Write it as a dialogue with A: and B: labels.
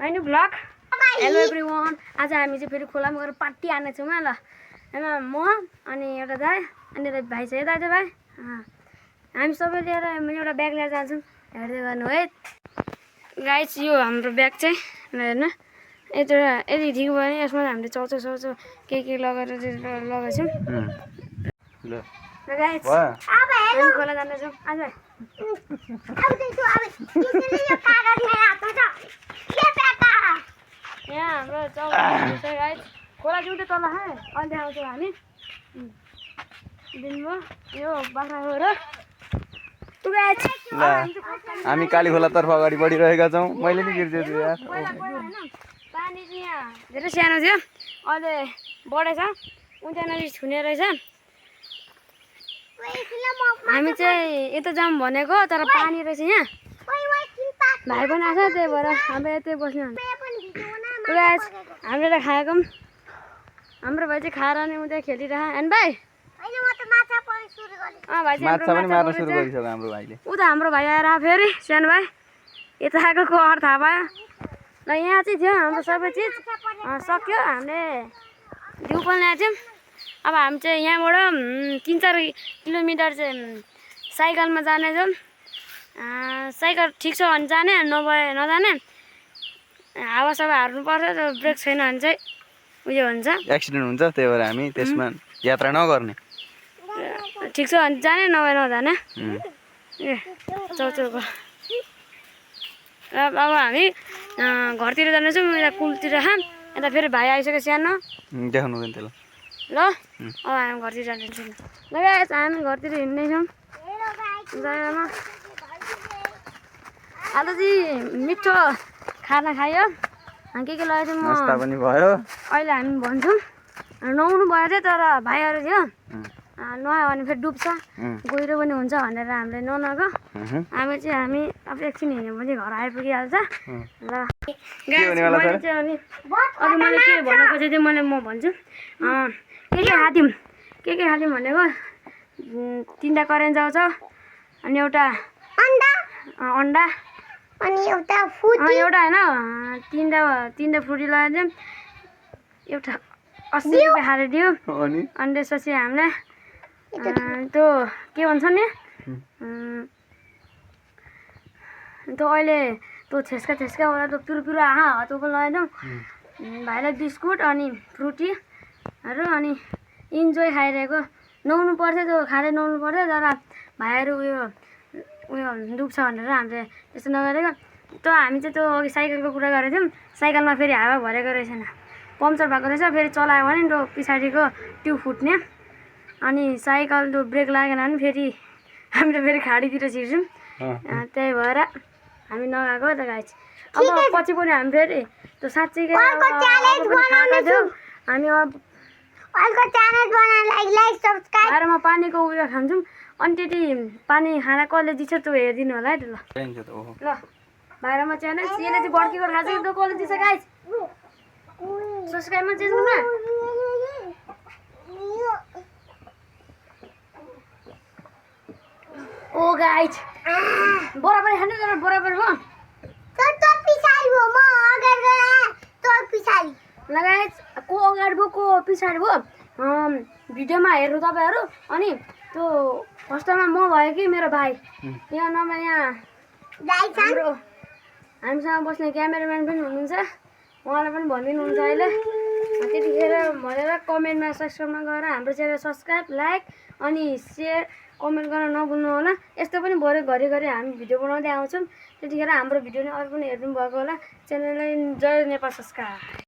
A: My new vlog. Hello everyone. आज हामी चाहिँ फेरि खोलामा गएर पार्टी हान्ने छौँ ल। हैन म अनि एउटा दाइ अनि एउटा भाइ छ। यता चाहिँ भाइ हामी सबै लिएर एउटा ब्याग लिएर जान्छौँ। हेर्दै गर्नु है गाइस। यो हाम्रो ब्याग चाहिँ हेर्नु यति ठिक भयो भने यसमा हामीले चाउचाउ साउचाउ के लगाएर लगाउँछौँ ल गाइस। हामी खोला जाँदैछौँ आज। यहाँ हाम्रो चाउचाउ छ गाइस। खोला जुटे तल है अहिले आउँछौँ हामी दिनुभयो यो बाख्राको र
B: हामी काली खोलातर्फ अगाडि बढिरहेका छौँ। मैले नि गिर्दिएछु यार।
A: पानी चाहिँ यहाँ धेरै सानो थियो अहिले बढेछ उता नजिक छुने रहेछ। हामी चाहिँ यता जाऊँ भनेको तर पानी रहेछ यहाँ। भाइ पनि आएको त्यही भएर हाम्रो यतै बस्ने हामीले त खाएको हाम्रो भाइ चाहिँ खाएर अनि उता खेलिरह होइन भाइ।
B: माछा पनि मार्न सुरु गरिसक्यो हाम्रो भाइले।
A: उता हाम्रो भाइ आएर फेरि सानो भाइ यता आएको कहर थाहा पायो ल। यहाँ चाहिँ थियो हाम्रो सबै चिज सक्यो। हामीले घिउ पनि ल्याएको थियौँ। अब हामी चाहिँ यहाँबाट 3-4 किलोमिटर चाहिँ साइकलमा जानेछौँ। साइकल ठिक छ भने जाने नभए नजाने। हावासावा हार्नुपर्छ ब्रेक छैन भने चाहिँ उयो हुन्छ
B: एक्सिडेन्ट हुन्छ। त्यही भएर हामी त्यसमा यात्रा नगर्ने।
A: ठिक छ भने जाने नभए नजाने। ए चाउचाउको अब हामी घरतिर जानेछौँ। यता पुलतिर यता फेरि भाइ आइसक्यो सानो
B: देखाउनु हुँदैन त्यसलाई
A: ल। अब हामी घरतिर जान्छौँ ल गाइस। हामी घरतिर हिँड्दैछौँ जाँदामा। आज चाहिँ मिठो खाना खायो के लगाएको थियौँ
B: नास्ता पनि भयो।
A: अहिले हामी भन्छौँ नुहाउनु भयो थियो तर भाइहरू थियो नुहायो भने फेरि डुब्छ गहिरो पनि हुन्छ भनेर हामीले ननुहाएको। हामी अब एकछिन हिँड्यो भने घर आइपुगिहाल्छ ल। मैले चाहिँ अनि अरू मैले के भन्नु खोजेको थिएँ मैले म भन्छु के खाथ्यौँ भनेको 3टा करेन्ट चाउचाउ अनि एउटा अन्डा अनि एउटा होइन 3टा फ्रुटी लगाएको थियौँ। एउटा 80 रुपियाँ खाएर दियो अनि त्यसपछि हामीले त्यो के भन्छ नि त्यो अहिले त्यो छेस्का त्यो पिरो आहा त्यो पनि लगाइदिउँ भाइलाई। बिस्कुट अनि फ्रुटीहरू अनि इन्जोय खाइरहेको। नुहाउनु पर्थ्यो त्यो खाँदै नुहाउनु पर्थ्यो तर भाइहरू उयो डुब्छ भनेर हामीले त्यस्तो नगरेको। त्यो हामी चाहिँ त्यो अघि साइकलको कुरा गरेको थियौँ। साइकलमा फेरि हावा भरेको रहेछन पम्चर भएको रहेछ। फेरि चलायो भने त्यो पछाडिको ट्युब फुट्ने अनि साइकल त्यो ब्रेक लागेन भने फेरि हामीले फेरि खाडीतिर छिर्छौँ। त्यही भएर हामी नगएको त गाइस। अब पछि पनि हामी फेरि त्यो साँच्चीकै हामी बाहिरमा पानीको उयो खान्छौँ अनि त्यति पानी खाना कसले दिन्छ त्यो हेरिदिनु होला है त ल। बाहिरमा च्यानल यसले चाहिँ बड्कीको खान्छ त्यो कसले दिन्छ गाइस। सब्सक्राइबमा चेन्ज गर्नु ओ गाइस। बराबर खानु तर बराबर भयो लगाइज को अगाडि भयो को पछाडि भयो भिडियोमा हेर्नु तपाईँहरू। अनि त्यो फर्स्टमा म भयो कि मेरो भाइ यहाँ नभए यहाँ हाम्रो हामीसँग बस्ने क्यामेराम्यान पनि हुनुहुन्छ उहाँलाई पनि भनिदिनुहुन्छ अहिले। त्यतिखेर भनेर कमेन्टमा सब्सक्राइबमा गएर हाम्रो च्यानल सब्सक्राइब लाइक अनि सेयर कमेन्ट गर्न नभुल्नु होला। यस्तो पनि घरि हामी भिडियो बनाउँदै आउँछौँ। त्यतिखेर हाम्रो भिडियो नै अरू पनि हेर्नु भएको होला। च्यानललाई जय नेपाल संस्कार।